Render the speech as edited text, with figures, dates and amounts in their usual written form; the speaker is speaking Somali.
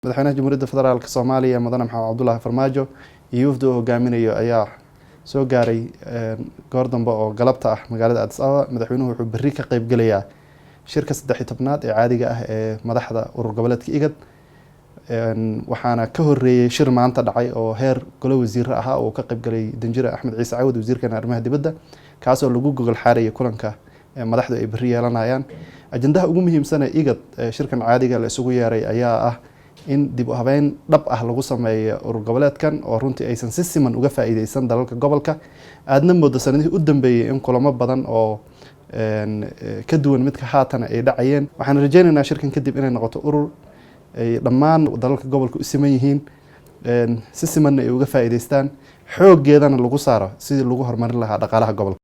Madaxweynaha Jamhuuriyadda Federaalka Soomaaliya, Mudane Maxamed Cabdulaahi Farmaajo, iyo wafdi uu hogaaminayo ayaa soo gaaray goor dambe oo galabta ah magaalada Addis Ababa. Madaxweynuhu wuxuu berri ka qeybgelayaa shirka 13aad ee caadiga ah ee madaxda urur goboleedka IGAD. Waxaana ka horeeyey shir maanta dhacay oo heer golo wasiire ahaa oo ka qeybgalay Danjire Axmed Ciise Cawad, wasiirkan arrimaha dibadda, kaasoo lagu gogol xaarayay kulanka madaxdu ay berri yeelanayaan. Ajandaha ugu muhiimsan ee IGAD shirkan caadiga la isugu yeeray ayaa ah in dib u habeyn dhab ah lagu sameeyo urur goboleedkan, oo runtii aysan si siman uga faa'iideysan dalalka gobolka. Aadna moodo sanadihii u dambeeyey in kulamo badan oo ka duwan midka haatan ay dhacayeen. Waxaan rajeynaynaa shirkan kadib inay noqoto urur ay dhammaan dalalka gobolka u siman yihiin, si simanna ay uga faa'iideystaan, xooggeedana lagu saaro sidii lagu horumarin lahaa dhaqaalaha gobolka.